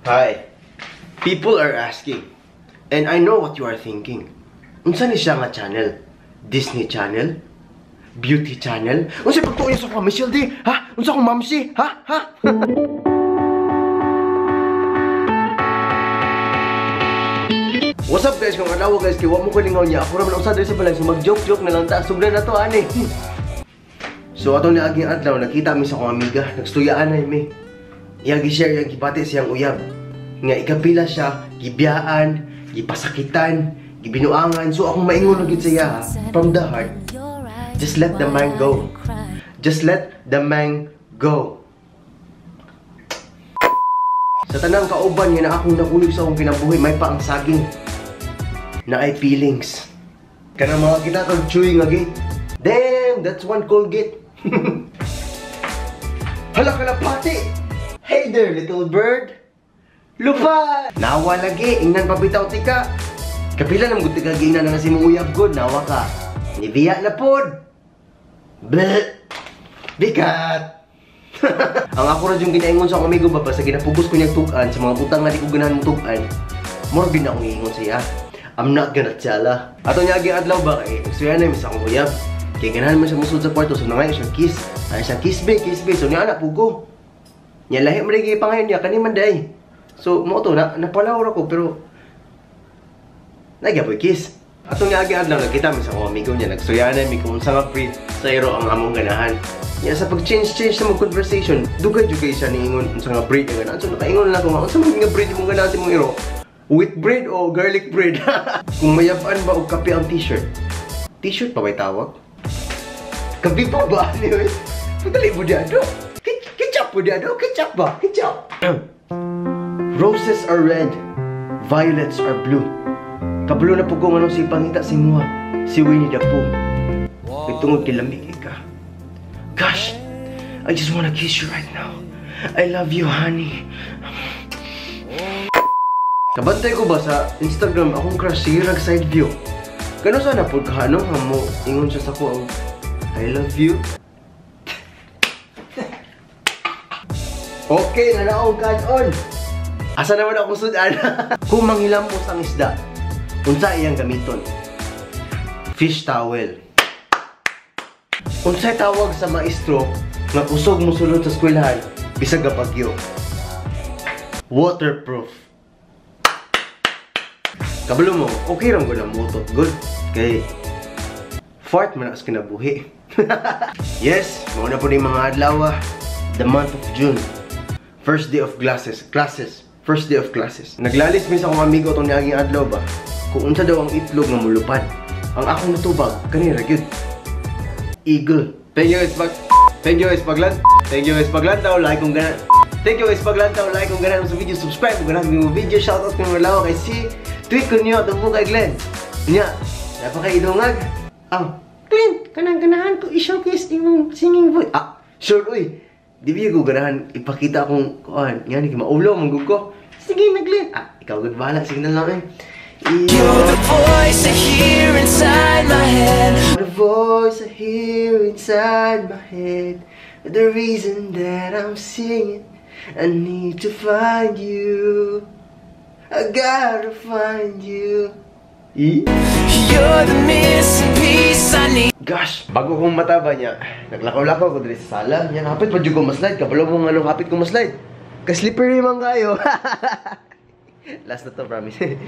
Hi. People are asking, and I know what you are thinking. Unsa ni siya nga channel? Disney Channel? Beauty Channel? Unsa pagtuo niya sa akong Michelle D? Ha? Unsa akong mamsi? Ha? Ha? What's up guys? Kung adlaw guys, kay wa mo kalingaw niya. Ako ra man usa diri sa balay, so mag-joke-joke na lang ta. Sugdan na to ani. So ato ni aging adlaw nakita mi sa akong amiga, nagstuyaan na mi. Iyang gi-share, iyang gibati siyang uyab. Nga ikapila siya, gibiyaan, gipasakitan, gibinuangan. So akong maingon na gid siya, from the heart. Just let the man go. Just let the man go. Sa tanang kauban nga na akong nakuyog sa akong kinabuhi, may pa ang saging na ay feelings. Kanang mga kita kag chewy nga gate. Damn, that's one cold gate. Hala ka na pati. Hey there, little bird. Lupa! Nawa lagi, ingnan pabitaw tika. Kapila nang gud tika giingnan na si mong uyab gud, nawa ka. Nibiya na pod. Bleh. Bigat. Ang ako ra yung ginaingon sa akong amigo ba sa ginapugos ko niyang tug-an sa mga butang nga di ko ganahan mong tug-an. Mura gid na akong giingon siya. I'm not gonna tell her. Ato niya aging adlaw ba kay nagsuya na mi sa akong uyab. Kay ganahan man siya musud sa kwarto, so nangayo siya kiss. Ay siya kiss be, kiss be. So niya anak pugo. Nya lahi man lagi pangayon niya kani man day. So mo to na napalawr ako pero nagyapoy kiss. Atong niya aging adlaw nagkita mi sa akong amigo niya, nagsuya na mi kung unsa nga breed sa iro ang among ganahan. Niya sa pag-change-change sa mong conversation, dugay-dugay siya niingon unsa nga breed ang ganahan. So nakaingon lang ko nga unsa man nga breed imong ganahan sa imong iro? Wheat bread o garlic bread? Kung mayaban ba og kape ang t-shirt? T-shirt pa ba'y tawag? Kape pa ba? Anyway, padali mo di ano? Ketchup po di ano? Ketchup ba? Ketchup! Roses are red, violets are blue. Kabalo na po kung anong si pangita si Mua, si Winnie the Pooh. May tungod kilamig ka. Gosh, I just wanna kiss you right now. I love you, honey. Kabantay ko ba sa Instagram akong crush si Rag side view. Kano sana po kaano nga mo ingon siya sa ko ang I love you. Okay, nanaong kanon. Asa naman akong sudan? Kung manghilamos ang isda, unsa iyang gamiton? Fish towel. Unsay tawag sa maestro nga kusog mosulod sa eskwelahan bisag gabagyo? Waterproof. Kabalo mo, okay ra man gud ang motot good kay fart man as kinabuhi. Yes, mao na po ni mga adlaw, the month of June. First day of classes. First day of classes. Naglalis mi sa akong amigo tong niaging adlaw ba. Kung unsa daw ang itlog nga mulupad. Ang akong natubag kanira gyud. Eagle. Thank you guys pag Thank you guys paglan. Thank you guys paglantaw, like kung ganan. Thank you guys paglantaw, like kung ganan sa video, subscribe kung ganan mo video, shoutout kung wala kay si tweet ko niyo tubo kay Glenn. Nya, napakaidungag. Ah, Glenn, kanang ganahan ko i-showcase imong singing voice. Ah, sure uy. Di ba ko ganahan ipakita akong kuan, ngani kay maulo man gud ko. Sige na Glenn. Ah, ikaw gud bahala, sige na lang eh. You're the voice I hear inside my head. The voice I hear inside my head. The reason that I'm singing, I need to find you. I gotta find you. You're the missing piece I need. Gosh, bago kong mataba niya, naglakaw-lakaw ko diri sa sala. Yan, hapit pa jud ko maslide. Kabalo mo nga nung hapit ko maslide. Ka-slippery man kayo. Last na to, promise.